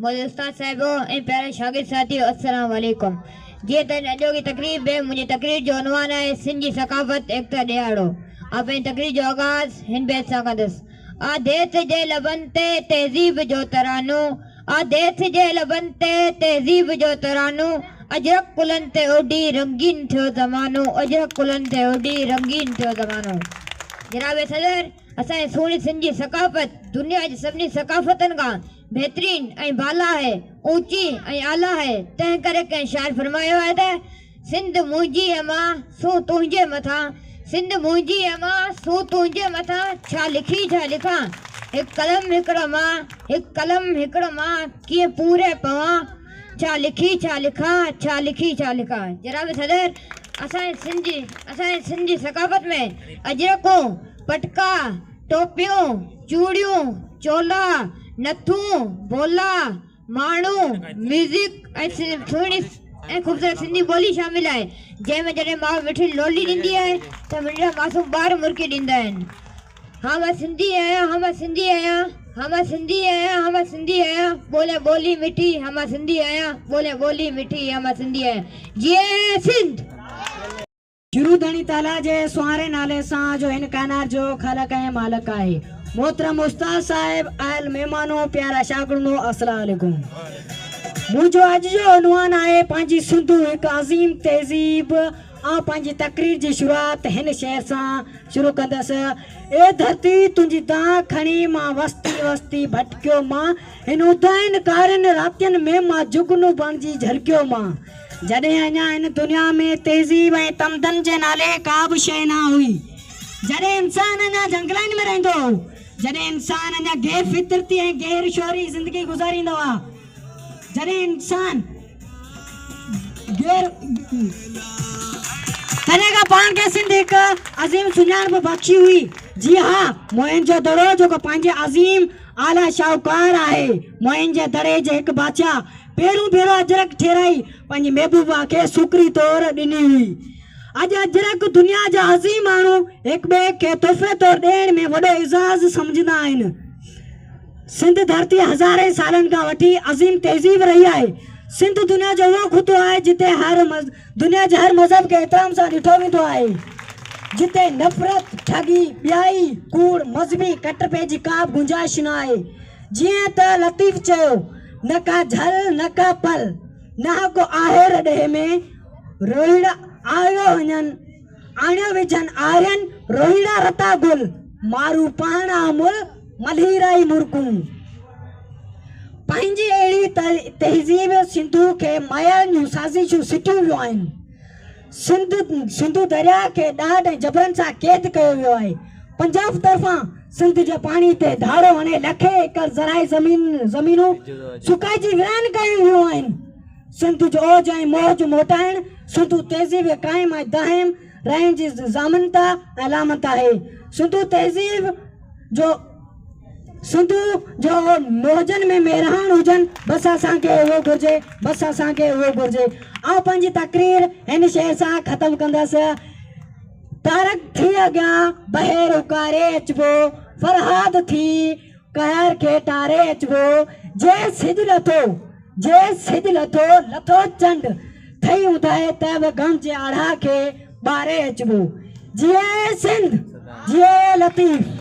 مولوي استاد صاحبو ۽ پيارا شاگرد ساٿيو السلام عليڪم جيئن ته هن اڄوڪي تقريب ۾ منهنجي تقرير جو عنوان آهي سنڌ جي ثقافت ايڪتا ڏهاڙو آء پنهنجي تقرير جو آغاز هن بيت سان ڪندس آ ديس جي لبن تي تهذيب جو ترانو آ ديس جي لبن تي تهذيب جو ترانو اجرڪ ڪلهن تي اوڍي رنگين ٿيو زمانو اجرڪ ڪلهن تي اوڍي رنگين ٿيو زمانو جناب صدر اسان جي سهڻي سنڌ جي ثقافت دنيا جي سڀني ثقافتن کان بهترين ۽ بالا آهي، اوچي ۽ اعليٰ آهي، تنهن ڪري ڪنهن شاعر فرمايو آهي ته، سنڌ منهنجي امان، سون تنهنجي مٿان، سنڌ منهنجي امان، سون تنهنجي مٿان، ڇا لکي ڇا لکان، هڪ قلم هڪڙو مان، هڪ قلم هڪڙو مان، ڪيئن پوري پوان، ڇا لکي ڇا لکان، ڇا لکي ڇا لکان. جناب صدر، اسان جي سنڌ جي اسان جي سنڌ جي ثقافت ۾ اجرڪون، پٽڪا، ٽوپيون، چوڙيون، چولا، نٿون، بولا، ماڻهو، ميوزڪ ۽ سهڻي ۽ خوبصورت سنڌي ٻولي شامل آهي، جنهن ۾ جڏهن ماء مٺڙي لولي ڏيندي آهي ته ننڍڙا معصوم ٻار مرڪي ڏيندا آهن. ها مان سنڌي آهيان، ها مان سنڌي آهيان، ها مان سنڌي آهيان، ها مان سنڌي آهيان، ٻوليان ٻولي مٺي، ها مان سنڌي آهيان، ٻوليان ٻولي مٺي، ها مان سنڌي آهيان. جيئي سنڌ! شروع ڌڻي تعاليٰ جي سونهاري نالي سان جو هن ڪائنات جو خالق ۽ مالڪ آهي. محترم استاد صاحب، آيل مهمانو، پيارا شاگردو السلام عليڪم. منهنجو اڄ جو عنوان آهي پنهنجي سنڌو هڪ عظيم تهذيب. آئون پنهنجي تقرير جي شروعات هن شعر سان شروع ڪندس. اي ڌرتي تنهنجي دانهن کڻي مان وستي وستي ڀٽڪيو مان هن اوداهين ڪارين راتين ۾ مان جگنو بڻجي جهرڪيو مان. جڏهن اڃا هن دنيا ۾ تهذيب ۽ تمدن جي نالي ڪا به شيء نه هئي، جڏهن انسان اڃا جهنگلن ۾ رهندو هو، جڏهن انسان اڃا غير فطرتي ۽ غير شعوري زندگي گذاريندو هئا، جڏهن انسان غير. تڏهن کان پاڻ کي سنڌ هڪ عظيم سڃاڻپ بخشي هئي. جي ها، موهن جو دڙو جيڪو پنهنجي عظيم اعليٰ شاهوڪار آهي. موهن جي دڙي جي هڪ بادشاهه پهريون ڀيرو اجرڪ ٺهرائي پنهنجي محبوبه کي سوکڙي طور ڏني هئي. اڄ اجرڪ دنيا جا عظيم ماڻهو هڪ ٻئي کي تحفي طور ڏيڻ ۾ وڏو اعزاز سمجهندا آهن. سنڌ ڌرتي هزارين سالن کان وٺي عظيم تهذيب رهي آهي. سنڌ دنيا جو اهو خطو آهي جتي هر دنيا جي هر مذهب کي احترام سان ڏٺو ويندو آهي. جتي نفرت، ٺڳي، ٻيائي، ڪوڙ، مذهبي ڪٽرپي جي ڪا به گنجائش نه آهي. جيئن ته لطيف چيو، نه ڪا جهل نه ڪا پل، نه ڪو آهير ڏيهه ۾، روهيڙا آيو وڃن، آڻيو وجهن آرين، روهيڙا رتا گل، مارو پاڻ آ مل، ملهيرائي مرڪون. پنهنجي اهڙي تهذيب سنڌوء کي مايائن جون سازشون سٽيون ويون آهن. سنڌ سنڌو درياء کي ڏاڍ ۽ جبرن سان قيد ڪيو ويو آهي. پنجاب طرفان سنڌ جي پاڻي تي ڌاڙو هڻي لکين ايڪڙ زرعي زمين زمينون سڪائجي ويران ڪيون ويون آهن. سنڌ جو اوج ۽ موج موٽائڻ سنڌو تهذيب کي قائم ۽ دائم رهڻ جي ضامنت ۽ علامت آهي. سنڌو تهذيب جو سنڌو جو موجن ۾ مهراڻ هجن بس اسان کي اهو گهرجي بس اسان کي اهو گهرجي. آئون پنهنجي تقرير هن شعر سان ختم ڪندس. تارڪ ٿي اڳيان بحر اڪاري اچبو فرهاد ٿي قهر کي ٽاري اچبو جي سج لٿو جي سج لٿو لٿو چنڊ ٿئي اونداهي ته به غم جي آڙاهه کي ٻاري اچبو. جيئي سنڌ جيئي لطيف.